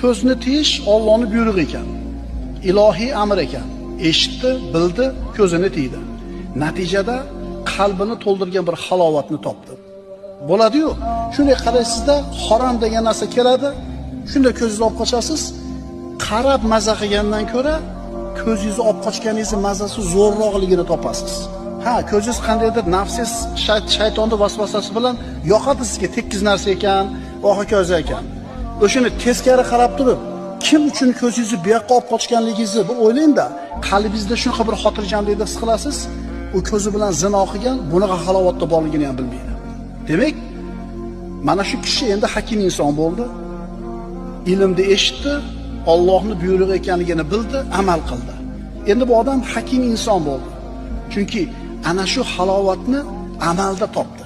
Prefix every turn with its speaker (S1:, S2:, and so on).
S1: Ko'zni tiyish Allohning buyrug'i ekan. Ilohiy amr ekan. Eshitdi, bildi, ko'zini tiydi. Natijada qalbini to'ldirgan bir halovatni topdi. Bo'ladi-yu, shunday qaraysizda harom degan narsa keladi, shunda ko'zingizni olib qochasiz, qarab maza qilgandan ko'ra ko'zingizni olib qochganingizni mazasi zo'rroqligini topasiz. Ha, ko'zingiz qandaydir nafsingiz shaytonning vasvasasi bilan yoqadi sizga tekkiz narsa ekan, va hokazo ekan. O'shani teskari qarab turib, kim uchun ko'zingizni bu yoqqa olib qochganligingizni bir o'ylang-da, qalbingizda shunaqa bir xotirjamlikni his qilasiz, u ko'zi bilan zino qilgan, bunaqa halovatda borligini ham bilmaydi. Demak, mana shu kishi endi hakim inson bo'ldi. Ilmni eshitdi, Allohning buyrug'i ekanligini bildi, amal qildi. Endi bu odam hakim inson bo'ldi. Chunki ana shu halovatni amalda topdi.